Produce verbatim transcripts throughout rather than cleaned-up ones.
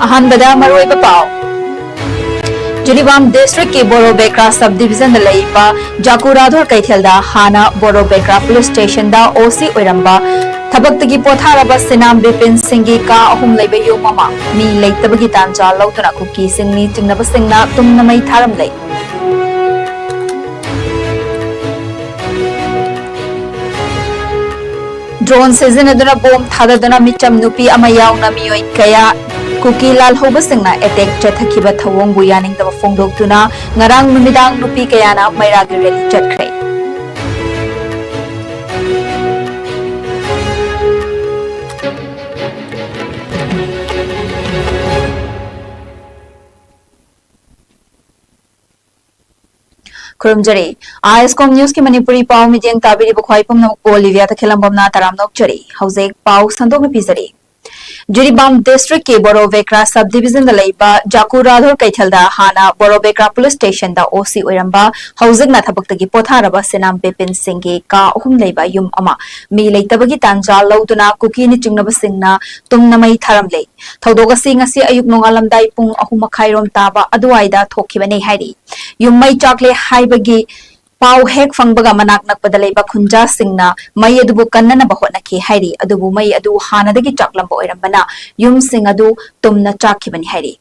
ꯑꯍꯥꯟꯕꯗ ꯃꯔꯨꯑꯣꯏꯕ ꯄꯥꯎ꯫ ꯖꯤꯔꯤꯕꯥꯝ ꯗꯤꯁꯇ꯭ꯔꯤꯛꯀꯤ ꯕꯣꯔꯣꯕꯦꯀ꯭ꯔꯥ ꯁꯕ ꯗꯤꯕꯤꯖꯟꯗ ꯂꯩꯕ ꯖꯥꯀꯨ ꯔꯥꯊꯣꯔ ꯀꯩꯊꯦꯜꯗ ꯍꯥꯟꯅ ꯕꯣꯔꯣꯕꯦꯀ꯭ꯔꯥ ꯄꯨꯂꯤꯁ ꯁ꯭ꯇꯦꯁꯟꯗ ꯑꯣ ꯁꯤ ꯑꯣꯏꯔꯝꯕ ꯊꯕꯛꯇꯒꯤ ꯄꯣꯊꯥꯔꯕ ꯁꯤꯅꯥꯝ ꯕꯤꯄꯤꯟ ꯁꯤꯡꯒꯤ ꯀꯥ ꯑꯍꯨꯝ ꯂꯩꯕ ꯌꯨꯝ ꯑꯃ ꯃꯤ ꯂꯩꯇꯕꯒꯤ ꯇꯥꯟꯖꯥ ꯂꯧꯗꯨꯅ ꯀꯨꯀꯤꯁꯤꯡꯅꯤ ꯆꯤꯡꯅꯕꯁꯤꯡꯅ ꯇꯨꯝꯅ ꯃꯩ ꯊꯥꯔꯝꯂꯦ꯫ ꯗ꯭ꯔꯣꯟ ꯁꯤꯖꯤꯟꯅꯗꯨꯅ ꯕꯣꯝ ꯊꯥꯗꯗꯨꯅ ꯃꯤꯆꯝ ꯅꯨꯄꯤ ꯑꯃ ꯌꯥꯎꯅ ꯃꯤꯑꯣꯏ ꯀꯌꯥ ꯀꯨꯀꯤ ꯂꯥꯜꯍꯧꯕꯁꯤꯡꯅ ꯑꯦꯇꯦꯛ ꯆꯠꯊꯈꯤꯕ ꯊꯧꯑꯣꯡꯕꯨ ꯌꯥꯅꯤꯡꯗꯕ ꯐꯣꯡꯗꯣꯛꯇꯨꯅ ꯉꯔꯥꯡ ꯅꯨꯃꯤꯗꯥꯡ ꯅꯨꯄꯤ ꯀꯌꯥꯅ ꯃꯩꯔꯥꯒꯤ ꯔꯦꯂꯤ ꯆꯠꯈ꯭ꯔꯦ꯫ ꯈꯨꯔꯨꯝꯖꯔꯤ꯫ ꯑꯥꯏ ꯑꯦꯁ ꯀꯣꯝ ꯅ꯭ꯌꯨꯁꯀꯤ ꯃꯅꯤꯄꯨꯔꯤ ꯄꯥꯎ ꯃꯤꯠꯌꯦꯡ ꯇꯥꯕꯤꯔꯤꯕ ꯈ꯭ꯋꯥꯏ ꯄꯨꯝꯅꯃꯛꯄꯨ ꯑꯣꯂꯤꯚꯤꯌꯥ ꯇꯈꯦꯜꯂꯝꯕꯝꯅ ꯇꯔꯥꯝꯅ ꯑꯣꯛꯆꯔꯤ꯫ ꯍꯧꯖꯤꯛ ꯄꯥꯎ ꯁꯟꯗꯣꯛꯅ ꯄꯤꯖꯔꯤ꯫ ꯖꯤꯔꯤꯕꯥꯝ ꯗꯤꯁꯇ꯭ꯔꯤꯛꯀꯤ ꯕꯣꯔꯣꯕꯦꯀ꯭ꯔꯥ ꯁꯕ ꯗꯤꯕꯤꯖꯟꯗ ꯂꯩꯕ ꯖꯥꯀꯨ ꯔꯥꯊꯣꯔ ꯀꯩꯊꯦꯜꯗ ꯍꯥꯟꯅ ꯕꯣꯔꯣꯕꯦꯀ꯭ꯔꯥ ꯄꯨꯂꯤꯁ ꯁ꯭ꯇꯦꯁꯟꯗ ꯑꯣ ꯁꯤ ꯑꯣꯏꯔꯝꯕ, ꯍꯧꯖꯤꯛꯅ ꯊꯕꯛꯇꯒꯤ ꯄꯣꯊꯥꯔꯕ ꯁꯤꯅꯥꯝ ꯕꯤꯄꯤꯟ ꯁꯤꯡꯒꯤ ꯀꯥ ꯑꯍꯨꯝ ꯂꯩꯕ ꯌꯨꯝ ꯑꯃ ꯃꯤ ꯂꯩꯇꯕꯒꯤ ꯇꯥꯟꯖꯥ ꯂꯧꯗꯨꯅ ꯀꯨꯀꯤꯅ ꯆꯤꯡꯅꯕꯁꯤꯡꯅ ꯇꯨꯝꯅ ꯃꯩ ꯊꯥꯔꯝꯂꯦ꯫ ꯊꯧꯗꯣꯛ ꯑꯁꯤ ꯉꯁꯤ ꯑꯌꯨꯛ ꯅꯣꯡꯉꯥꯜꯂꯝꯗꯥꯏ ꯄꯨꯡ ꯑꯍꯨꯝ ꯃꯈꯥꯏꯔꯣꯝ ꯇꯥꯕ ꯑꯗꯨꯋꯥꯏꯗ ꯊꯣꯛꯈꯤꯕꯅꯤ ꯍꯥꯏꯔꯤ꯫ ꯌꯨꯝ ꯃꯩ ꯆꯥꯛꯂꯦ ꯍꯥꯏꯕꯒꯤ ꯄꯥꯎ ꯍꯦꯛ ꯐꯪꯕꯒ ꯃꯅꯥꯛ ꯅꯛꯄꯗ ꯂꯩꯕ ꯈꯨꯟꯖꯥꯁꯤꯡꯅ ꯃꯩ ꯑꯗꯨꯕꯨ ꯀꯟꯅꯅꯕ ꯍꯣꯠꯅꯈꯤ ꯍꯥꯏꯔꯤ꯫ ꯑꯗꯨꯕꯨ ꯃꯩ ꯑꯗꯨ ꯍꯥꯟꯅꯗꯒꯤ ꯆꯥꯛꯂꯝꯕ ꯑꯣꯏꯔꯝꯕꯅ ꯌꯨꯝꯁꯤꯡ ꯑꯗꯨ ꯇꯨꯝꯅ ꯆꯥꯛꯈꯤꯕꯅꯤ ꯍꯥꯏꯔꯤ꯫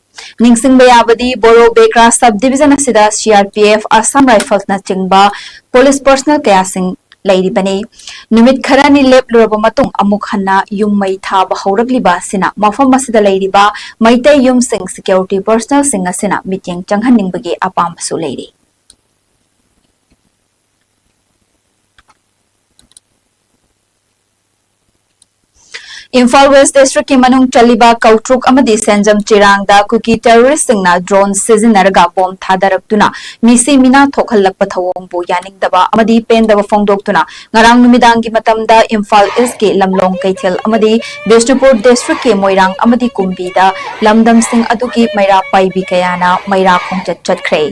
ꯅꯤꯡꯁꯤꯡꯕ ꯌꯥꯕꯗꯤ, ꯕꯣꯔꯣ ꯕꯦꯀ꯭ꯔꯥ ꯁꯕ ꯗꯤꯕꯤꯖꯟ ꯑꯁꯤꯗ C R P F, Assam ꯔꯥꯏꯐꯜꯁꯅꯆꯤꯡꯕ ꯄꯨꯂꯤꯁ ꯄꯔꯁꯅꯦꯜ ꯀꯌꯥꯁꯤꯡ ꯂꯩꯔꯤꯕꯅꯤ꯫ ꯅꯨꯃꯤꯠ ꯈꯔꯅꯤ ꯂꯦꯞꯂꯨꯔꯕ ꯃꯇꯨꯡ ꯑꯃꯨꯛ ꯍꯟꯅ ꯌꯨꯝ ꯃꯩ ꯊꯥꯕ ꯍꯧꯔꯛꯂꯤꯕ ꯑꯁꯤꯅ ꯃꯐꯝ ꯑꯁꯤꯗ ꯂꯩꯔꯤꯕ ꯃꯩꯇꯩ ꯌꯨꯝꯁꯤꯡ ꯁꯦꯀ꯭ꯌꯨꯔꯤꯇꯤ ꯄꯔꯁꯅꯦꯜꯁꯤꯡ ꯑꯁꯤꯅ ꯃꯤꯠꯌꯦꯡ ꯆꯪꯍꯟꯅꯤꯡꯕꯒꯤ ꯑꯄꯥꯝꯕꯁꯨ ꯂꯩꯔꯤ꯫ ꯏꯝꯐꯥꯜ ꯋꯦꯁ ꯗꯤꯁꯇ꯭ꯔꯤꯛꯀꯤ ꯃꯅꯨꯡ ꯆꯜꯂꯤꯕ ꯀꯧꯇ꯭ꯔꯨꯛ ꯑꯃꯗꯤ ꯁꯦꯟꯖꯝ ꯆꯤꯔꯥꯡꯗ ꯀꯨꯀꯤ ꯇꯦꯔꯣꯔꯤꯁꯁꯤꯡꯅ ꯗ꯭ꯔꯣꯟ ꯁꯤꯖꯤꯟꯅꯔꯒ ꯕꯣꯝ ꯊꯥꯗꯔꯛꯇꯨꯅ ꯃꯤꯁꯤ ꯃꯤꯅꯥ ꯊꯣꯛꯍꯜꯂꯛꯄ ꯊꯧꯑꯣꯡꯕꯨ ꯌꯥꯅꯤꯡꯗꯕ ꯑꯃꯗꯤ ꯄꯦꯟꯗꯕ ꯐꯣꯡꯗꯣꯛꯇꯨꯅ ꯉꯔꯥꯡ ꯅꯨꯃꯤꯗꯥꯡꯒꯤ ꯃꯇꯝꯗ ꯏꯝꯐꯥꯜ ꯏꯁꯀꯤ ꯂꯝꯂꯣꯡ ꯀꯩꯊꯦꯜ ꯑꯃꯗꯤ ꯕꯤꯁꯅꯨꯄꯨꯔ ꯗꯤꯁꯇ꯭ꯔꯤꯛꯀꯤ ꯃꯣꯏꯔꯥꯡ ꯑꯃꯗꯤ ꯀꯨꯝꯕꯤꯗ ꯂꯝꯗꯝꯁꯤꯡ ꯑꯗꯨꯒꯤ ꯃꯩꯔꯥ ꯄꯥꯏꯕꯤ ꯀꯌꯥꯅ ꯃꯩꯔꯥ ꯈꯣꯡꯆꯠ ꯆꯠꯈ꯭ꯔꯦ꯫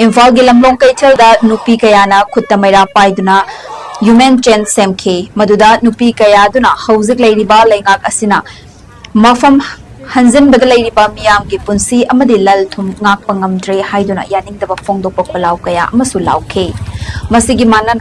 ꯏꯝꯐꯥꯜꯒꯤ ꯂꯝꯂꯣꯡ ꯀꯩꯊꯦꯜꯗ ꯅꯨꯄꯤ ꯀꯌꯥꯅ ꯈꯨꯠꯇ ꯃꯩꯔꯥ ꯄꯥꯏꯗꯨꯅ ꯍ꯭ꯌꯨꯃꯦꯟ ꯆꯦꯟ ꯁꯦꯝꯈꯤ, ꯃꯗꯨꯗ ꯅꯨꯄꯤ ꯀꯌꯥꯗꯨꯅ ꯍꯧꯖꯤꯛ ꯂꯩꯔꯤꯕ ꯂꯩꯉꯥꯛ ꯑꯁꯤꯅ ꯃꯐꯝ ꯍꯟꯖꯤꯟꯕꯗ ꯂꯩꯔꯤꯕ ꯃꯤꯌꯥꯝꯒꯤ ꯄꯨꯟꯁꯤ ꯑꯃꯗꯤ ꯂꯟ ꯊꯨꯝ ꯉꯥꯛꯄ ꯉꯝꯗ꯭ꯔꯦ ꯍꯥꯏꯗꯨꯅ ꯌꯥꯅꯤꯡꯗꯕ ꯐꯣꯡꯗꯣꯛꯄ ꯈꯣꯜꯂꯥꯎ ꯀꯌꯥ ꯑꯃꯁꯨ ꯂꯥꯎꯈꯤ꯫ ꯃꯁꯤꯒꯤ ꯃꯥꯟꯅ-,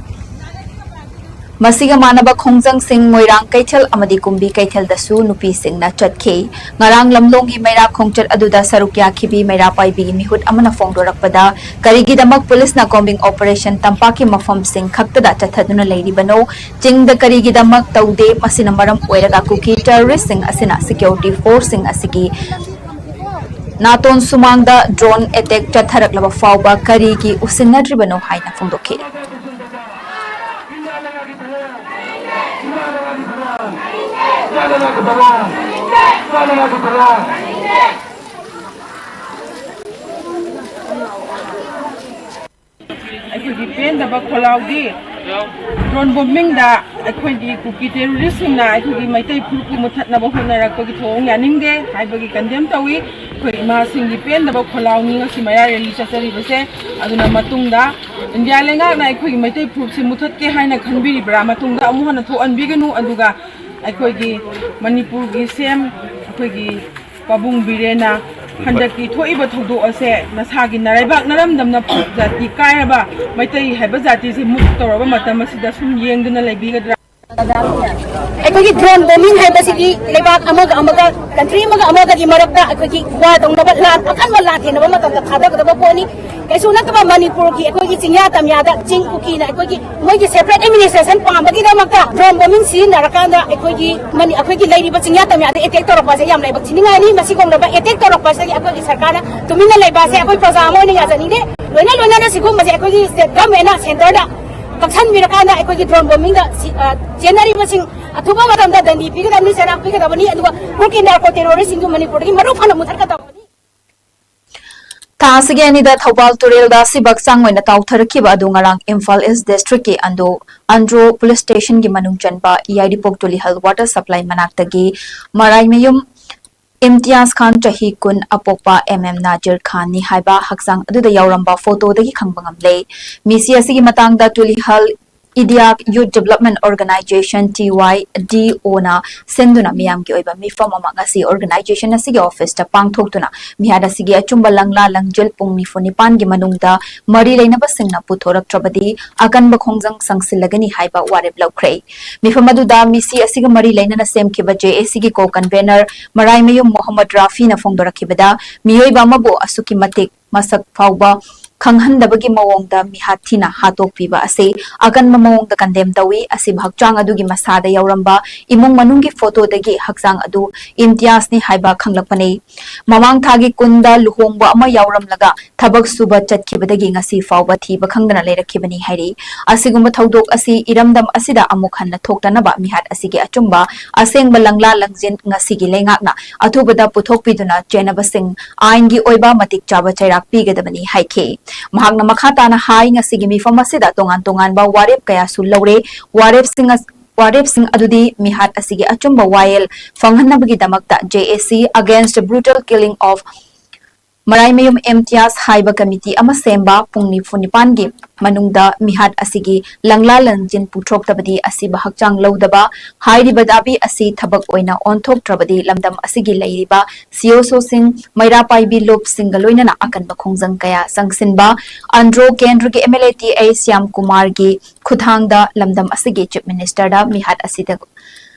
ꯃꯁꯤꯒ ꯃꯥꯟꯅꯕ ꯈꯣꯡꯖꯪꯁꯤꯡ ꯃꯣꯏꯔꯥꯡ ꯀꯩꯊꯦꯜ ꯑꯃꯗꯤ ꯀꯨꯝꯕꯤ ꯀꯩꯊꯦꯜꯗꯁꯨ ꯅꯨꯄꯤꯁꯤꯡꯅ ꯆꯠꯈꯤ꯫ ꯉꯔꯥꯡ ꯂꯝꯂꯣꯡꯒꯤ ꯃꯩꯔꯥ ꯈꯣꯡꯆꯠ ꯑꯗꯨꯗ ꯁꯔꯨꯛ ꯌꯥꯈꯤꯕꯤ ꯃꯩꯔꯥ ꯄꯥꯏꯕꯤꯒꯤ ꯃꯤꯍꯨꯠ ꯑꯃꯅ ꯐꯣꯡꯗꯣꯔꯛꯄꯗ, ꯀꯔꯤꯒꯤꯗꯃꯛ ꯄꯨꯂꯤꯁꯅ combing operation ꯇꯝꯄꯥꯛꯀꯤ ꯃꯐꯝꯁꯤꯡ ꯈꯛꯇꯗ ꯆꯠꯊꯗꯨꯅ ꯂꯩꯔꯤꯕꯅꯣ? ꯆꯤꯡꯗ ꯀꯔꯤꯒꯤꯗꯃꯛ ꯇꯧꯗꯦ? ꯃꯁꯤꯅ ꯃꯔꯝ ꯑꯣꯏꯔꯒ ꯀꯨꯀꯤ terroristꯁꯤꯡ ꯑꯁꯤꯅ security forceꯁꯤꯡ ꯑꯁꯤꯒꯤ ꯅꯥꯇꯣꯟ ꯁꯨꯃꯥꯡꯗ drone attack ꯆꯠꯊꯔꯛꯂꯕ ꯐꯥꯎꯕ ꯀꯔꯤꯒꯤ ꯎꯁꯤꯟꯅꯗ꯭ꯔꯤꯕꯅꯣ ꯍꯥꯏꯅ ꯐꯣꯡꯗꯣꯛꯈꯤ꯫ ꯑꯩꯈꯣꯏꯒꯤ ꯄꯦꯟꯗꯕ ꯈꯣꯜꯂꯥꯎꯗꯤ drone bombingꯗ ꯑꯩꯈꯣꯏꯒꯤ ꯀꯨꯀꯤ terroristꯁꯤꯡꯅ ꯑꯩꯈꯣꯏꯒꯤ ꯃꯩꯇꯩ ꯐꯨꯔꯨꯞꯄꯨ ꯃꯨꯊꯠꯅꯕ ꯍꯣꯠꯅꯔꯛꯄꯒꯤ ꯊꯧꯑꯣꯡ ꯌꯥꯅꯤꯡꯗꯦ ꯍꯥꯏꯕꯒꯤ condemn ꯇꯧꯏ꯫ ꯑꯩꯈꯣꯏ ꯏꯃꯥꯁꯤꯡꯒꯤ ꯄꯦꯟꯗꯕ ꯈꯣꯜꯂꯥꯎꯅꯤ ꯉꯁꯤ ꯃꯩꯔꯥ rally ꯆꯠꯆꯔꯤꯕꯁꯦ꯫ ꯑꯗꯨꯅ ꯃꯇꯨꯡꯗ ꯏꯟꯗꯤꯌꯥ ꯂꯩꯉꯥꯛꯅ ꯑꯩꯈꯣꯏꯒꯤ ꯃꯩꯇꯩ ꯐꯨꯔꯨꯞꯁꯦ ꯃꯨꯊꯠꯀꯦ ꯍꯥꯏꯅ ꯈꯟꯕꯤꯔꯤꯕ꯭ꯔꯥ? ꯃꯇꯨꯡꯗ ꯑꯃꯨꯛ ꯍꯟꯅ ꯊꯣꯛꯍꯟꯕꯤꯒꯅꯨ꯫ ꯑꯗꯨꯒ ꯑꯩꯈꯣꯏꯒꯤ ꯃꯅꯤꯄꯨꯔꯒꯤ ꯁꯤ ꯑꯦꯝ ꯑꯩꯈꯣꯏꯒꯤ ꯄꯥꯕꯨꯡ ꯕꯤꯔꯦꯟꯅ ꯍꯟꯗꯛꯀꯤ ꯊꯣꯛꯏꯕ ꯊꯧꯗꯣꯛ ꯑꯁꯦ ꯅꯁꯥꯒꯤ ꯅꯔꯩꯕꯥꯛ ꯅꯔꯝꯗꯝꯅ ꯐꯨꯔꯨꯞ ꯖꯥꯇꯤ ꯀꯥꯏꯔꯕ ꯃꯩꯇꯩ ꯍꯥꯏꯕ ꯖꯥꯇꯤꯁꯦ ꯃꯨꯛ ꯇꯧꯔꯕ ꯃꯇꯝ ꯑꯁꯤꯗ ꯁꯨꯝ ꯌꯦꯡꯗꯨꯅ ꯂꯩꯕꯤꯒꯗ꯭ꯔꯥ? ꯑꯩꯈꯣꯏꯒꯤ drone bombing ꯍꯥꯏꯕꯁꯤꯗꯤ ꯂꯩꯕꯥꯛ ꯑꯃꯒ ꯑꯃꯒ, country ꯑꯃꯒ ꯑꯃꯒꯒꯤ ꯃꯔꯛꯇ ꯑꯩꯈꯣꯏꯒꯤ ꯋꯥ ꯇꯧꯅꯕ, ꯂꯥꯟ, ꯑꯀꯟꯕ ꯂꯥꯟ ꯊꯦꯡꯅꯕ ꯃꯇꯝꯗ ꯊꯥꯗꯒꯗꯕ ꯄꯣꯠꯅꯤ꯫ ꯀꯩꯁꯨ ꯅꯠꯇꯕ ꯃꯅꯤꯄꯨꯔꯒꯤ ꯑꯩꯈꯣꯏꯒꯤ ꯆꯤꯡꯌꯥ ꯇꯝꯌꯥꯗ ꯆꯤꯡ ꯀꯨꯀꯤꯅ ꯑꯩꯈꯣꯏꯒꯤ ꯃꯣꯏꯒꯤ separate administration ꯄꯥꯝꯕꯒꯤꯗꯃꯛꯇ drone bombing ꯁꯤꯖꯤꯟꯅꯔꯀꯥꯟꯗ ꯑꯩꯈꯣꯏꯒꯤ ꯃꯅꯤ-, ꯑꯩꯈꯣꯏꯒꯤ ꯂꯩꯔꯤꯕ ꯆꯤꯡꯌꯥ ꯇꯝꯌꯥꯗ attack ꯇꯧꯔꯛꯄꯁꯦ ꯌꯥꯝ ꯂꯥꯏꯕꯛ ꯊꯤꯅꯤꯡꯉꯥꯏꯅꯤ꯫ ꯃꯁꯤꯒꯨꯝꯂꯕ attack ꯇꯧꯔꯛꯄꯁꯤꯗꯒꯤ ꯑꯩꯈꯣꯏꯒꯤ ꯁꯔꯀꯥꯔꯅ ꯇꯨꯃꯤꯟꯅ ꯂꯩꯕ ꯑꯁꯦ ꯑꯩꯈꯣꯏ ꯄ꯭ꯔꯖꯥ ꯑꯃ ꯑꯣꯏꯅ ꯌꯥꯖꯅꯤꯡꯗꯦ꯫ ꯂꯣꯏꯅ ꯂꯣꯏꯅꯅ ꯁꯤꯒꯨꯝꯕꯁꯦ ꯑꯩꯈꯣꯏꯒꯤ state governmentꯅ centreꯗ ꯀꯛꯁꯟꯕꯤꯔꯀꯥꯟꯗ ꯑꯩꯈꯣꯏꯒꯤ drone bombingꯗ ꯁꯤ-, ꯑ, ꯆꯦꯟꯅꯔꯤꯕꯁꯤꯡ ꯑꯊꯨꯕ ꯃꯇꯝꯗ ꯗꯟꯗꯤ ꯄꯤꯒꯗꯕꯅꯤ, ꯆꯩꯔꯥꯛ ꯄꯤꯒꯗꯕꯅꯤ꯫ ꯑꯗꯨꯒ ꯀꯨꯀꯤ narco terroristꯁꯤꯡꯗꯨ ꯃꯅꯤꯄꯨꯔꯗꯒꯤ ꯃꯔꯨ ꯐꯅ ꯃꯨꯊꯠꯀꯗꯕꯅꯤ꯫ ꯊꯥ ꯑꯁꯤꯒꯤ ꯑꯅꯤꯗ ꯊꯧꯕꯥꯜ ꯇꯨꯔꯦꯜꯗ ꯁꯤꯕꯛ ꯆꯥꯡ ꯑꯣꯏꯅ ꯇꯥꯎꯊꯔꯛꯈꯤꯕ ꯑꯗꯨ ꯉꯔꯥꯡ ꯏꯝꯐꯥꯜ East districtꯀꯤ ꯑꯟꯗ꯭ꯔꯣ, ꯑꯟꯗ꯭ꯔꯣ police stationꯒꯤ ꯃꯅꯨꯡ ꯆꯟꯕ ꯏꯌꯥꯏꯔꯤꯄꯣꯛ ꯇꯨꯂꯤꯍꯜ water supply ꯃꯅꯥꯛꯇꯒꯤ ꯃꯔꯥꯏꯃꯌꯨꯝ ꯏꯝꯇꯤꯌꯥꯖ ꯈꯥꯟ ꯆꯍꯤ ꯀꯨꯟ ꯑꯄꯣꯛꯄ ꯑꯦꯝ ꯑꯦꯝ ꯅꯥꯖꯤꯔ ꯈꯥꯟꯅꯤ ꯍꯥꯏꯕ ꯍꯛꯆꯥꯡ ꯑꯗꯨꯗ ꯌꯥꯎꯔꯝꯕ photoꯗꯒꯤ ꯈꯪꯕ ꯉꯝꯂꯦ꯫ ꯃꯤꯁꯤ ꯑꯁꯤꯒꯤ ꯃꯇꯥꯡꯗ Tulihal Idiak Youth Development Organization, T Y D O ꯅ ꯁꯤꯟꯗꯨꯅ ꯃꯤꯌꯥꯝꯒꯤ ꯑꯣꯏꯕ ꯃꯤꯐꯝ ꯑꯃ ꯉꯁꯤ organization ꯑꯁꯤꯒꯤ office ꯇ ꯄꯥꯡꯊꯣꯛꯇꯨꯅ ꯃꯤꯍꯥꯠ ꯑꯁꯤꯒꯤ ꯑꯆꯨꯝꯕ ꯂꯪꯂꯥ ꯂꯪꯖꯤꯜ ꯄꯨꯡ ꯅꯤꯐꯨ ꯅꯤꯄꯥꯟꯒꯤ ꯃꯅꯨꯡꯗ ꯃꯔꯤ ꯂꯩꯅꯕꯁꯤꯡꯅ ꯄꯨꯊꯣꯔꯛꯇ꯭ꯔꯕꯗꯤ ꯑꯀꯟꯕ ꯈꯣꯡꯖꯪ ꯆꯪꯁꯤꯜꯂꯒꯅꯤ ꯍꯥꯏꯕ ꯋꯥꯔꯦꯞ ꯂꯧꯈ꯭ꯔꯦ꯫ ꯃꯤꯐꯝ ꯑꯗꯨꯗ ꯃꯤꯁꯤ ꯑꯁꯤꯒ ꯃꯔꯤ ꯂꯩꯅꯅ ꯁꯦꯝꯈꯤꯕ J A C ꯒꯤ co-convener ꯃꯔꯥꯏꯃꯌꯨꯝ ꯃꯣꯍꯝꯃꯗ ꯔꯥꯐꯤꯅ ꯐꯣꯡꯗꯣꯔꯛꯈꯤꯕꯗ, ꯃꯤꯑꯣꯏꯕ ꯑꯃꯕꯨ ꯑꯁꯨꯛꯀꯤ ꯃꯇꯤꯛ ꯃꯁꯛ ꯐꯥꯎꯕ ꯈꯪꯍꯟꯗꯕꯒꯤ ꯃꯑꯣꯡꯗ ꯃꯤꯍꯥꯠ ꯊꯤꯅ ꯍꯥꯠꯇꯣꯛꯄꯤꯕ ꯑꯁꯤ ꯑꯀꯟꯕ ꯃꯑꯣꯡꯗ condemn ꯇꯧꯏ꯫ ꯑꯁꯤꯕ ꯍꯛꯆꯥꯡ ꯑꯗꯨꯒꯤ ꯃꯁꯥꯗ ꯌꯥꯎꯔꯝꯕ ꯏꯃꯨꯡ ꯃꯅꯨꯡꯒꯤ photo ꯗꯒꯤ ꯍꯛꯆꯥꯡ ꯑꯗꯨ ꯏꯝꯇꯤꯌꯥꯖꯅꯤ ꯍꯥꯏꯕ ꯈꯪꯂꯛꯄꯅꯤ꯫ ꯃꯃꯥꯡ ꯊꯥꯒꯤ ꯀꯨꯟꯗ ꯂꯨꯍꯣꯡꯕ ꯑꯃ ꯌꯥꯎꯔꯝꯂꯒ ꯊꯕꯛ ꯁꯨꯕ ꯆꯠꯈꯤꯕꯗꯒꯤ ꯉꯁꯤ ꯐꯥꯎꯕ ꯊꯤꯕ ꯈꯪꯗꯅ ꯂꯩꯔꯛꯈꯤꯕꯅꯤ ꯍꯥꯏꯔꯤ꯫ ꯑꯁꯤꯒꯨꯝꯕ ꯊꯧꯗꯣꯛ ꯑꯁꯤ ꯏꯔꯝꯗꯝ ꯑꯁꯤꯗ ꯑꯃꯨꯛ ꯍꯟꯅ ꯊꯣꯛꯇꯅꯕ ꯃꯤꯍꯥꯠ ꯑꯁꯤꯒꯤ ꯑꯆꯨꯝꯕ ꯑꯁꯦꯡꯕ ꯂꯪꯂꯥ ꯂꯪꯖꯤꯟ ꯉꯁꯤꯒꯤ ꯂꯩꯉꯥꯛꯅ ꯑꯊꯨꯕꯗ ꯄꯨꯊꯣꯛꯄꯤꯗꯨꯅ ꯆꯦꯟꯅꯕꯁꯤꯡ ꯑꯥꯏꯟꯒꯤ ꯑꯣꯏꯕ ꯃꯇꯤꯛ ꯆꯥꯕ ꯆꯩꯔꯥꯛ ꯄꯤꯒꯗꯕꯅꯤ ꯍꯥꯏꯈꯤ꯫ ꯃꯍꯥꯛꯅ ꯃꯈꯥ ꯇꯥꯅ ꯍꯥꯏ, ꯉꯁꯤꯒꯤ ꯃꯤꯐꯝ ꯑꯁꯤꯗ ꯇꯣꯉꯥꯟ ꯇꯣꯉꯥꯟꯕ ꯋꯥꯔꯦꯞ ꯀꯌꯥꯁꯨ ꯂꯧꯔꯦ꯫ ꯋꯥꯔꯦꯞꯁꯤꯡ ꯑꯁ-, ꯋꯥꯔꯦꯞꯁꯤꯡ ꯑꯗꯨꯗꯤ ꯃꯤꯍꯥꯠ ꯑꯁꯤꯒꯤ ꯑꯆꯨꯝꯕ ꯋꯥꯌꯦꯜ ꯐꯪꯍꯟꯅꯕꯒꯤꯗꯃꯛꯇ J A C Against the Brutal Killing of ꯃꯔꯥꯏꯃꯌꯨꯝ ꯏꯝꯇꯤꯌꯥꯖ ꯍꯥꯏꯕ committee ꯑꯃ ꯁꯦꯝꯕ, ꯄꯨꯡ ꯅꯤꯐꯨ ꯅꯤꯄꯥꯟꯒꯤ ꯃꯅꯨꯡꯗ ꯃꯤꯍꯥꯠ ꯑꯁꯤꯒꯤ ꯂꯪꯂꯥ ꯂꯪꯖꯤꯟ ꯄꯨꯊꯣꯛꯇꯕꯗꯤ ꯑꯁꯤꯕ ꯍꯛꯆꯥꯡ ꯂꯧꯗꯕ, ꯍꯥꯏꯔꯤꯕ ꯗꯥꯕꯤ ꯑꯁꯤ ꯊꯕꯛ ꯑꯣꯏꯅ ꯑꯣꯟꯊꯣꯛꯇ꯭ꯔꯕꯗꯤ ꯂꯝꯗꯝ ꯑꯁꯤꯒꯤ ꯂꯩꯔꯤꯕ C S O ꯁꯤꯡ, ꯃꯩꯔꯥ ꯄꯥꯏꯕꯤ ꯂꯨꯞꯁꯤꯡꯒ ꯂꯣꯏꯅꯅ ꯑꯀꯟꯕ ꯈꯣꯡꯖꯪ ꯀꯌꯥ ꯆꯪꯁꯤꯟꯕ, ꯑꯟꯗ꯭ꯔꯣ ꯀꯦꯟꯗ꯭ꯔꯒꯤ M L A T I Shyam ꯀꯨꯃꯥꯔꯒꯤ ꯈꯨꯠꯊꯥꯡꯗ ꯂꯝꯗꯝ ꯑꯁꯤꯒꯤ Chief Minister ꯗ ꯃꯤꯍꯥꯠ ꯑꯁꯤꯗ,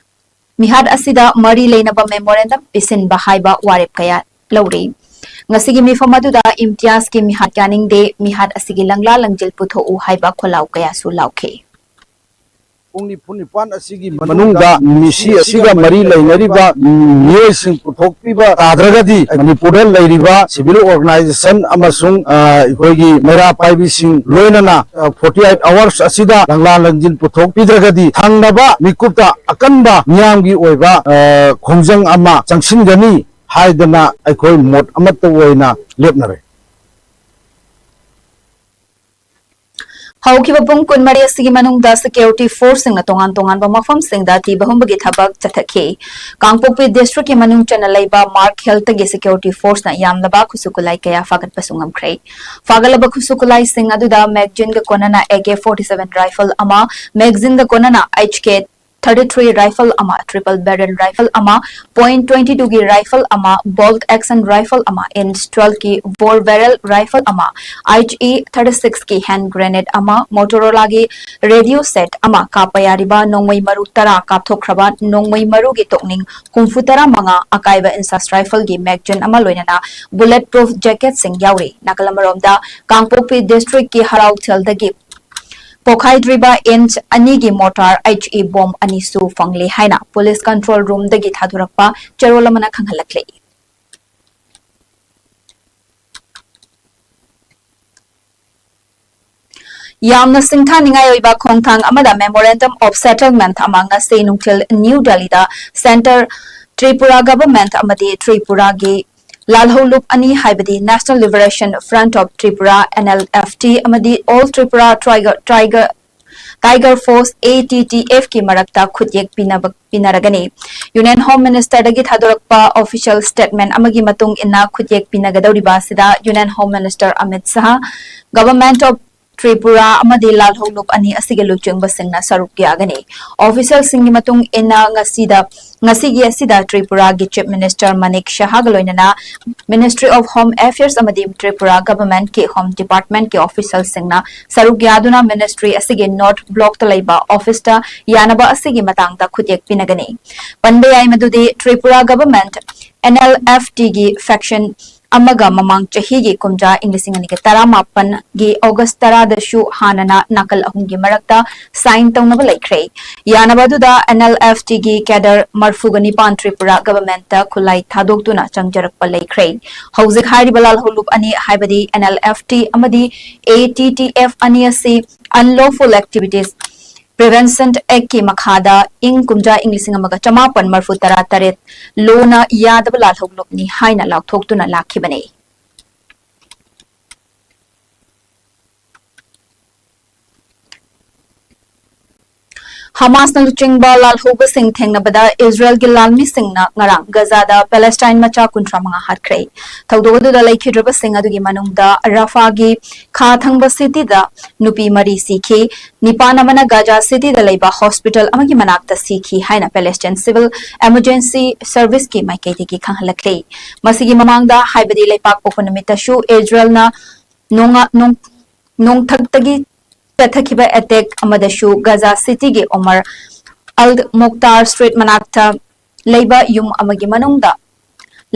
ꯃꯤꯍꯥꯠ ꯑꯁꯤꯗ ꯃꯔꯤ ꯂꯩꯅꯕ memorandum ꯄꯤꯁꯤꯟꯕ ꯍꯥꯏꯕ ꯋꯥꯔꯦꯞ ꯀꯌꯥ ꯂꯧꯔꯤ꯫ ꯉꯁꯤꯒꯤ ꯃꯤꯐꯝ ꯑꯗꯨꯗ ꯏꯝꯇꯤꯌꯥꯖꯀꯤ ꯃꯤꯍꯥꯠ ꯌꯥꯅꯤꯡꯗꯦ, ꯃꯤꯍꯥꯠ ꯑꯁꯤꯒꯤ ꯂꯪꯂꯥ ꯂꯪꯖꯤꯜ ꯄꯨꯊꯣꯛꯎ ꯍꯥꯏꯕ ꯈꯣꯜꯂꯥꯎ ꯀꯌꯥꯁꯨ ꯂꯥꯎꯈꯤ꯫ ꯄꯨꯡ ꯅꯤꯐꯨ ꯅꯤꯄꯥꯟ ꯑꯁꯤꯒꯤ ꯃꯅꯨꯡꯗ ꯃꯤꯁꯤ ꯑꯁꯤꯒ ꯃꯔꯤ ꯂꯩꯅꯔꯤꯕ ꯃꯤꯑꯣꯏꯁꯤꯡ ꯄꯨꯊꯣꯛꯄꯤꯕ ꯇꯥꯗ꯭ꯔꯒꯗꯤ ꯃꯅꯤꯄꯨꯔꯗ ꯂꯩꯔꯤꯕ civil organization ꯑꯃꯁꯨꯡ, ꯑ, ꯑꯩꯈꯣꯏꯒꯤ ꯃꯩꯔꯥ ꯄꯥꯏꯕꯤꯁꯤꯡ ꯂꯣꯏꯅꯅ, ꯑ, forty eight hours ꯑꯁꯤꯗ ꯂꯪꯂꯥ ꯂꯪꯖꯤꯟ ꯄꯨꯊꯣꯛꯄꯤꯗ꯭ꯔꯒꯗꯤ ꯊꯪꯅꯕ ꯃꯤꯀꯨꯞꯇ ꯑꯀꯟꯕ ꯃꯤꯌꯥꯝꯒꯤ ꯑꯣꯏꯕ, ꯑ, ꯈꯣꯡꯖꯪ ꯑꯃ ꯆꯪꯁꯤꯟꯒꯅꯤ ꯍꯥꯏꯗꯅ ꯑꯩꯈꯣꯏ ꯃꯣꯠ ꯑꯃꯠꯇ ꯑꯣꯏꯅ ꯂꯦꯞꯅꯔꯦ꯫ ꯍꯧꯈꯤꯕ ꯄꯨꯡ ꯀꯨꯟꯃꯔꯤ ꯑꯁꯤꯒꯤ ꯃꯅꯨꯡꯗ security forceꯁꯤꯡꯅ ꯇꯣꯉꯥꯟ ꯇꯣꯉꯥꯟꯕ ꯃꯐꯝꯁꯤꯡꯗ ꯊꯤꯕ ꯍꯨꯝꯕꯒꯤ ꯊꯕꯛ ꯆꯠꯊꯈꯤ꯫ ꯀꯥꯡꯄꯣꯛꯄꯤ districtꯀꯤ ꯃꯅꯨꯡ ꯆꯟꯅ ꯂꯩꯕ Mark Healthꯇꯒꯤ security forceꯅ ꯌꯥꯝꯂꯕ ꯈꯨꯠꯁꯨ ꯈꯨꯠꯂꯥꯏ ꯀꯌꯥ ꯐꯥꯒꯠꯄꯁꯨ ꯉꯝꯈ꯭ꯔꯦ꯫ ꯐꯥꯒꯠꯂꯕ ꯈꯨꯠꯁꯨ ꯈꯨꯠꯂꯥꯏꯁꯤꯡ ꯑꯗꯨꯗ magazineꯒ ꯀꯣꯟꯅꯅ AK forty seven rifle ꯑꯃ, magazineꯒ ꯀꯣꯟꯅꯅ HK thirty three rifle ꯑꯃ, triple barrel rifle ꯑꯃ, point twenty twoꯒꯤ rifle ꯑꯃ, bolt action rifle ꯑꯃ, inch twelveꯀꯤ bore barrel rifle ꯑꯃ, HE thirty sixꯀꯤ hand grenade ꯑꯃ, Motorolaꯒꯤ radio set ꯑꯃ, ꯀꯥꯞꯄ ꯌꯥꯔꯤꯕ ꯅꯣꯡꯃꯩ ꯃꯔꯨ ꯇꯔꯥ ꯀꯥꯞꯊꯣꯛꯈ꯭ꯔꯕ ꯅꯣꯡꯃꯩ ꯃꯔꯨꯒꯤ ꯇꯣꯛꯅꯤꯡ ꯍꯨꯝꯐꯨ ꯇꯔꯥ ꯃꯉꯥ, ꯑꯀꯥꯏꯕ inches rifleꯒꯤ magazine ꯑꯃ ꯂꯣꯏꯅꯅ bullet proof jacketꯁꯤꯡ ꯌꯥꯎꯔꯤ꯫ ꯅꯥꯀꯜ ꯑꯃꯔꯣꯝꯗ ꯀꯥꯡꯄꯣꯛꯄꯤ districtꯀꯤ ꯍꯔꯥꯎꯊꯦꯜꯗꯒꯤ ꯄꯣꯈꯥꯏꯗ꯭ꯔꯤꯕ inch ꯑꯅꯤꯒꯤ mortar HE bomb ꯑꯅꯤꯁꯨ ꯐꯪꯂꯦ ꯍꯥꯏꯅ police control roomꯗꯒꯤ ꯊꯥꯗꯣꯔꯛꯄ ꯆꯦꯔꯣꯜ ꯑꯃꯅ ꯈꯪꯍꯜꯂꯛꯂꯤ꯫ ꯌꯥꯝꯅ ꯁꯤꯡꯊꯥꯅꯤꯡꯉꯥꯏ ꯑꯣꯏꯕ ꯈꯣꯡꯊꯥꯡ ꯑꯃꯗ memorandum of settlement ꯑꯃ ꯉꯁꯤ ꯅꯨꯡꯊꯤꯜ New Delhiꯗ centre, Tripura government ꯑꯃꯗꯤ ꯇ꯭ꯔꯤꯄꯨꯔꯥꯒꯤ ꯂꯥꯜꯍꯧꯂꯨꯞ ꯑꯅꯤ ꯍꯥꯏꯕꯗꯤ National Liberation Front of Tripura, NLFT, ꯑꯃꯗꯤ All Tripura Tiger, Tiger, Tiger Force, ATTFꯀꯤ ꯃꯔꯛꯇ ꯈꯨꯠꯌꯦꯛ ꯄꯤꯅꯕ, ꯄꯤꯅꯔꯒꯅꯤ꯫ Union Home Ministerꯗꯒꯤ ꯊꯥꯗꯣꯔꯛꯄ official statement ꯑꯃꯒꯤ ꯃꯇꯨꯡ ꯏꯟꯅ ꯈꯨꯠꯌꯦꯛ ꯄꯤꯅꯒꯗꯧꯔꯤꯕ ꯑꯁꯤꯗ Union Home Minister Amit Shah, Government of Tripura ꯑꯃꯗꯤ ꯂꯥꯜꯍꯧꯂꯨꯞ ꯑꯅꯤ ꯑꯁꯤꯒꯤ ꯂꯨꯆꯤꯡꯕꯁꯤꯡꯅ ꯁꯔꯨꯛ ꯌꯥꯒꯅꯤ꯫ Officialꯁꯤꯡꯒꯤ ꯃꯇꯨꯡ ꯏꯟꯅ ꯉꯁꯤꯗ, ꯉꯁꯤꯒꯤ ꯑꯁꯤꯗ ꯇ꯭ꯔꯤꯄꯨꯔꯥꯒꯤ Chief Minister Manik Sahaꯒ ꯂꯣꯏꯅꯅ Ministry of Home Affairs ꯑꯃꯗꯤ ꯇ꯭ꯔꯤꯄꯨꯔꯥ governmentꯀꯤ Home Departmentꯀꯤ officialꯁꯤꯡꯅ ꯁꯔꯨꯛ ꯌꯥꯗꯨꯅ ministry ꯑꯁꯤꯒꯤ North Blockꯇ ꯂꯩꯕ officeꯇ ꯌꯥꯅꯕ ꯑꯁꯤꯒꯤ ꯃꯇꯥꯡꯗ ꯈꯨꯠꯌꯦꯛ ꯄꯤꯅꯒꯅꯤ꯫ ꯄꯟꯕ ꯌꯥꯏ ꯃꯗꯨꯗꯤ ꯇ꯭ꯔꯤꯄꯨꯔꯥ government NLFTꯒꯤ faction ꯑꯃꯒ ꯃꯃꯥꯡ ꯆꯍꯤꯒꯤ ꯀꯨꯝꯖꯥ ꯏꯪ ꯂꯤꯁꯤꯡ ꯑꯅꯤꯒ ꯇꯔꯥꯃꯥꯄꯟꯒꯤ August ꯇꯔꯥꯗꯁꯨ ꯍꯥꯟꯅꯅ ꯅꯥꯀꯜ ꯑꯍꯨꯝꯒꯤ ꯃꯔꯛꯇ sign ꯇꯧꯅꯕ ꯂꯩꯈ꯭ꯔꯦ꯫ ꯌꯥꯅꯕ ꯑꯗꯨꯗ NLFTꯒꯤ cadre ꯃꯔꯐꯨꯒ ꯅꯤꯄꯥꯟ ꯇ꯭ꯔꯤꯄꯨꯔꯥ governmentꯇ ꯈꯨꯠꯂꯥꯏ ꯊꯥꯗꯣꯛꯇꯨꯅ ꯆꯪꯖꯔꯛꯄ ꯂꯩꯈ꯭ꯔꯦ꯫ ꯍꯧꯖꯤꯛ ꯍꯥꯏꯔꯤꯕ ꯂꯥꯜꯍꯧꯂꯨꯞ ꯑꯅꯤ ꯍꯥꯏꯕꯗꯤ NLFT ꯑꯃꯗꯤ ATTF ꯑꯅꯤ ꯑꯁꯤ Unlawful Activities Prevention Actꯀꯤ ꯃꯈꯥꯗ ꯏꯪ ꯀꯨꯝꯖꯥ ꯏꯪ ꯂꯤꯁꯤꯡ ꯑꯃꯒ ꯆꯃꯥꯄꯟ ꯃꯔꯐꯨ ꯇꯔꯥ ꯇꯔꯦꯠ ꯂꯣꯅ ꯌꯥꯗꯕ ꯂꯥꯜꯍꯧꯂꯨꯞꯅꯤ ꯍꯥꯏꯅ ꯂꯥꯎꯊꯣꯛꯇꯨꯅ ꯂꯥꯛꯈꯤꯕꯅꯤ꯫ ꯍꯃꯥꯁꯅ ꯂꯨꯆꯤꯡꯕ ꯂꯥꯜꯍꯧꯕꯁꯤꯡ ꯊꯦꯡꯅꯕꯗ ꯏꯁꯔꯥꯌꯦꯜꯒꯤ ꯂꯥꯟꯃꯤꯁꯤꯡꯅ ꯉꯔꯥꯡ ꯒꯖꯥꯗ ꯄꯦꯂꯦꯁꯇꯥꯏꯟ ꯃꯆꯥ ꯀꯨꯟꯊ꯭ꯔꯥ ꯃꯉꯥ ꯍꯥꯠꯈ꯭ꯔꯦ꯫ ꯊꯧꯗꯣꯛ ꯑꯗꯨꯗ ꯂꯩꯈꯤꯗ꯭ꯔꯕꯁꯤꯡ ꯑꯗꯨꯒꯤ ꯃꯅꯨꯡꯗ ꯔꯥꯐꯥꯒꯤ ꯈꯥ ꯊꯪꯕ ꯁꯤꯇꯤꯗ ꯅꯨꯄꯤ ꯃꯔꯤ ꯁꯤꯈꯤ꯫ ꯅꯤꯄꯥꯟ ꯑꯃꯅ ꯒꯥꯖꯥ ꯁꯤꯇꯤꯗ ꯂꯩꯕ ꯍꯣꯁꯄꯤꯇꯥꯜ ꯑꯃꯒꯤ ꯃꯅꯥꯛꯇ ꯁꯤꯈꯤ ꯍꯥꯏꯅ ꯄꯦꯂꯦꯁꯇꯥꯏꯟ ꯁꯤꯚꯤꯜ ꯑꯦꯃꯔꯖꯦꯟꯁꯤ ꯁꯔꯚꯤꯁꯀꯤ ꯃꯥꯏꯀꯩꯗꯒꯤ ꯈꯪꯍꯜꯂꯛꯂꯤ꯫ ꯃꯁꯤꯒꯤ ꯃꯃꯥꯡꯗ, ꯍꯥꯏꯕꯗꯤ ꯂꯩꯄꯥꯛꯄꯣꯛꯄ ꯅꯨꯃꯤꯠꯇꯁꯨ ꯏꯁꯔꯥꯌꯦꯜꯅ ꯅꯣꯡꯉꯥ-, ꯅꯣꯡ-, ꯅꯣꯡꯊꯛꯇꯒꯤ ꯆꯠꯊꯈꯤꯕ ꯑꯦꯇꯦꯛ ꯑꯃꯗꯁꯨ ꯒꯥꯖꯥ ꯁꯤꯇꯤꯒꯤ ꯑꯣꯃꯔ ꯑꯜ ꯃꯣꯛꯇꯥꯔ ꯁ꯭ꯇ꯭ꯔꯤꯠ ꯃꯅꯥꯛꯇ ꯂꯩꯕ ꯌꯨꯝ ꯑꯃꯒꯤ ꯃꯅꯨꯡꯗ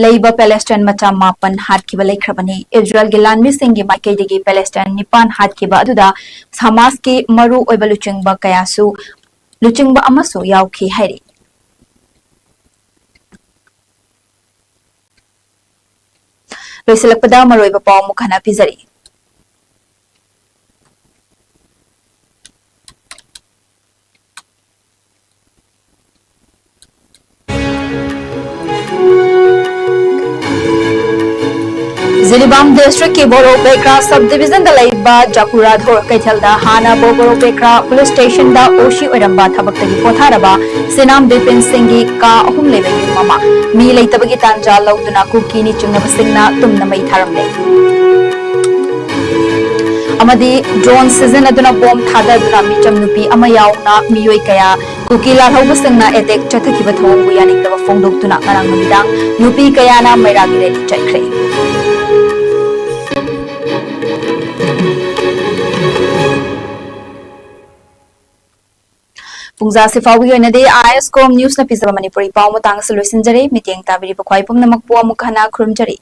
ꯂꯩꯕ ꯄꯦꯂꯦꯁꯇꯥꯏꯟ ꯃꯆꯥ ꯃꯥꯄꯟ ꯍꯥꯠꯈꯤꯕ ꯂꯩꯈ꯭ꯔꯕꯅꯤ꯫ ꯏꯁꯔꯥꯌꯦꯜꯒꯤ ꯂꯥꯟꯃꯤꯁꯤꯡꯒꯤ ꯃꯥꯏꯀꯩꯗꯒꯤ ꯄꯦꯂꯦꯁꯇꯥꯏꯟ ꯅꯤꯄꯥꯟ ꯍꯥꯠꯈꯤꯕ ꯑꯗꯨꯗ ꯍꯃꯥꯁꯀꯤ ꯃꯔꯨ ꯑꯣꯏꯕ ꯂꯨꯆꯤꯡꯕ ꯀꯌꯥꯁꯨ, ꯂꯨꯆꯤꯡꯕ ꯑꯃꯁꯨ ꯌꯥꯎꯈꯤ ꯍꯥꯏꯔꯤ꯫ ꯂꯣꯏꯁꯤꯜꯂꯛꯄꯗ ꯃꯔꯨꯑꯣꯏꯕ ꯄꯥꯎ ꯑꯃꯨꯛ ꯍꯟꯅ ꯄꯤꯖꯔꯤ꯫ ꯖꯤꯔꯤꯕꯥꯝ ꯗꯤꯁꯇ꯭ꯔꯤꯛꯀꯤ ꯕꯣꯔꯣ ꯕꯦꯀ꯭ꯔꯥ ꯁꯕ ꯗꯤꯕꯤꯖꯟꯗ ꯂꯩꯕ ꯖꯀꯨꯔꯥꯙꯣꯔ ꯀꯩꯊꯦꯜꯗ ꯍꯥꯟꯅ ꯕꯣꯔꯣ ꯕꯦꯀ꯭ꯔꯥ ꯄꯨꯂꯤꯁ ꯁ꯭ꯇꯦꯁꯟꯗ ꯑꯣ ꯁꯤ ꯑꯣꯏꯔꯝꯕ ꯊꯕꯛꯇꯒꯤ ꯄꯣꯊꯥꯔꯕ ꯁꯤꯅꯥꯝ ꯕꯤꯄꯤꯟ ꯁꯤꯡꯒꯤ ꯀꯥ ꯑꯍꯨꯝ ꯂꯩꯕ ꯌꯨꯝ ꯑꯃ ꯃꯤ ꯂꯩꯇꯕꯒꯤ ꯇꯥꯟꯖꯥ ꯂꯧꯗꯨꯅ ꯀꯨꯀꯤꯅꯤ ꯆꯤꯡꯅꯕꯁꯤꯡꯅ ꯇꯨꯝꯅ ꯃꯩ ꯊꯥꯔꯝꯂꯦ꯫ ꯑꯃꯗꯤ ꯗ꯭ꯔꯣꯟ ꯁꯤꯖꯤꯟꯅꯗꯨꯅ ꯕꯣꯝ ꯊꯥꯗꯗꯨꯅ ꯃꯤꯆꯝ ꯅꯨꯄꯤ ꯑꯃ ꯌꯥꯎꯅ ꯃꯤꯑꯣꯏ ꯀꯌꯥ ꯀꯨꯀꯤ ꯂꯥꯜꯍꯧꯕꯁꯤꯡꯅ ꯑꯦꯇꯦꯛ ꯆꯠꯊꯈꯤꯕ ꯊꯧꯑꯣꯡꯕꯨ ꯌꯥꯅꯤꯡꯗꯕ ꯐꯣꯡꯗꯣꯛꯇꯨꯅ ꯉꯔꯥꯡ ꯅꯨꯃꯤꯗꯥꯡ ꯅꯨꯄꯤ ꯀꯌꯥꯅ ꯃꯩꯔꯥꯒꯤ ꯔꯦꯂꯤ ꯆꯠꯈ꯭ꯔꯦ꯫ ꯄꯨꯡꯖꯥꯁꯤ ꯐꯥꯎꯕꯒꯤ ꯑꯣꯏꯅꯗꯤ ꯑꯥꯏ ꯑꯦꯁ ꯀꯣꯝ ꯅ꯭ꯌꯨꯁꯅ ꯄꯤꯖꯕ ꯃꯅꯤꯄꯨꯔꯤ ꯄꯥꯎ ꯃꯇꯥꯡ ꯑꯁꯤ ꯂꯣꯏꯁꯤꯟꯖꯔꯦ꯫ ꯃꯤꯠꯌꯦꯡ ꯇꯥꯕꯤꯔꯤꯕ ꯈ꯭ꯋꯥꯏ ꯄꯨꯝꯅꯃꯛꯄꯨ ꯑꯃꯨꯛ ꯍꯟꯅ ꯈꯨꯔꯨꯝꯖꯔꯤ꯫